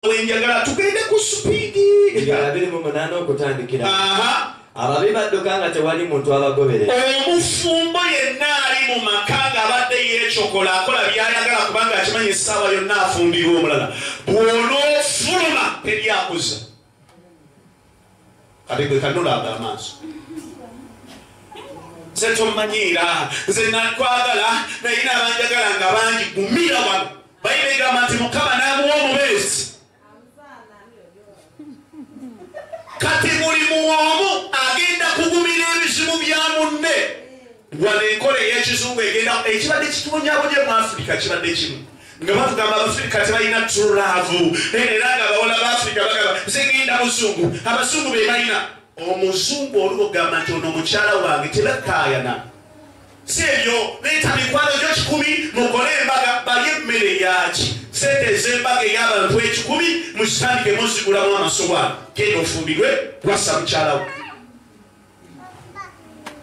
Wenjagala tugende ku speed. 28 okutandikira. Ababi badduka nga tewali muntu abagoberera. Omufumbo yenna ali mu maka ng'abadde yeecokola akola by'ayagala kubanga akimanyi essaawa yonna afumbirwa omulala. Bw'onoofuluma teryakuza. Kati gwe kanulaaga amaaso. Nze tomanyiira, nze nakwagala naye n'abanjagala nga bangi gumira wano. Bayibuli egamba nti Mukama n'amuwa omubeezi. Kati buli muwomu agenda kugumira ebizibu bya munne. Wano enkola ey'ekizungu egenda ekibadde kitubonyaabonye mu Afirika kibadde kimu. Nga batugamba Abafirika tebalina true love. Era nga abawala b'Afirika bagamba nze ngenda muzungu, abazungu be balina. Omuzungu olugamba nti ono mukyala wange tebakaayana. Si ebyo, leeta mikwano gyo 10 mukole embaga balye emmere yaki. Sente ez'embaga ey'abantu 10 mukitandike muzigulamu amasowaani. Genda ofumbirwe wassa mukyala wo.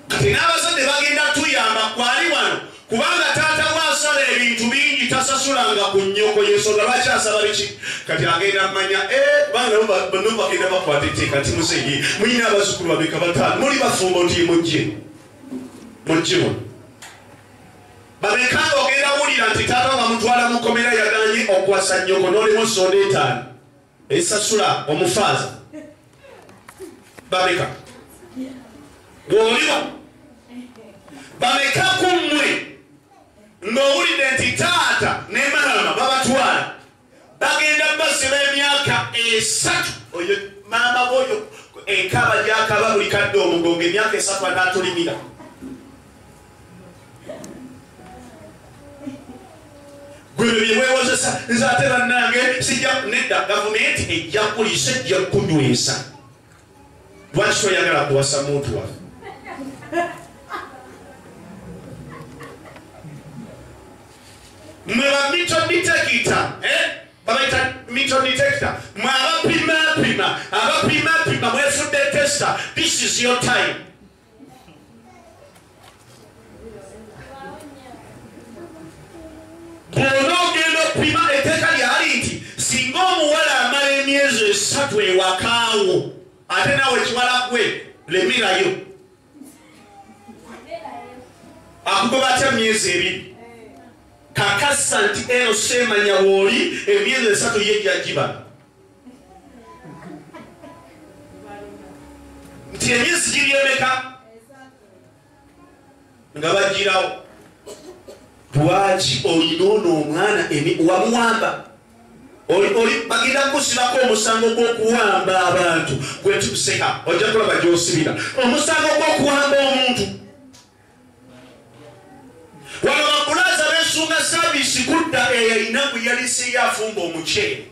Kati n'abazadde bagenda tuyamba kwali wano kubanga taata we asala ebintu bingi tasasulanga ku nnyoko y'ensonga lwaki asaba biki. Kati agenda mmanya kubanga nabo bagenda bakwata etteeka nti muzeeyi mulina abazzukulu bameka 5 muli bafumbo nti mujje mujje wano. Bameka ogenda wulira nti taata bamutwala mu kkomera yagaanye okuwasa nnyoko n'olimu nsonda 5 esasula omufaaza. Bameka bw'oliwa bameka ku mmwe ng'owulidde nti taata ne maama babatwala bagenda basiba emyaka 3. Oyo maama bw'oyo enkaba gy'akaba buli kadde omugongo emyaka 3 anaatulimira. Gwe bye weewozesa nze ate bannange sijja nedda. Gavumenti ejja kuliisa ejja kunywesa. Lwaki toyagala kuwasa muntu waffe? Mwe ba metal detector, babayita metal detector. Mwe abapimapima, abapimapima mwefudde tester. This is your time. Bw'onoogenda okupima etteeka lyali nti singa omuwala amala emyezi 3 ewakaawo ate naawe kiwala gwe lemirayo akugoba atya myezi 2. Kakasa nti eno seemanya w'oli emyezi 3 ye gy'agiba nti emyezi giri emeka nga bagirawo. Lwaki olina ono omwana wamuwamba? Bagenda kukusibako omusango gw'okuwamba abantu gwe tuseka ojja kulaba gy'osibira omusango gw'okuwamba omuntu. Wano babulaza beesunga saaviisi kudda eyalina gwe yalisiyo afumba omuceere.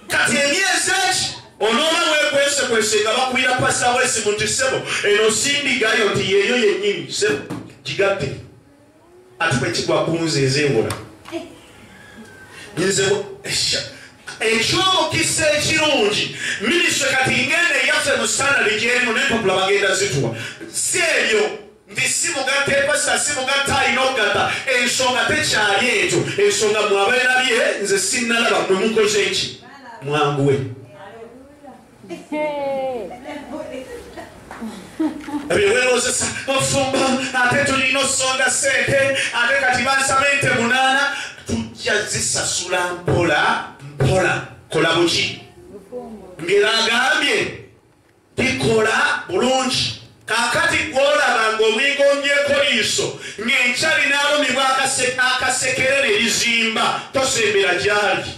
Kati emyezi eki onooba weekwesekwese nga bakubira pasita w'essimu nti ssebo eno sindigayo nti yeeyo yennyini ssebo gigatte. Ate bwe kigwa ku nze ez'engola. Nze eky'omukisa ekirungi minisitule kati ngenda eyaffe mu standard gy'erimu n'empapula bagenda zituwa. Si ebyo nti si mugatte pasita si mugatte alina okugatta ensonga tekyali ekyo. Ensonga mwabeerabye nze sinnalaba mwe mukoze eki mwanguwe. Ebyo weewozesa ofumba ate tulina osonda ssente ate kati bansaba ente 8 tujja zisasula mpola mpola. Kola buki ngera agambye tikola bulungi. Kaakati gw'olaba ng'omwigombyeko liiso ng'enkya linaalumibwa akasekerere erizimba tosembera gy'ali.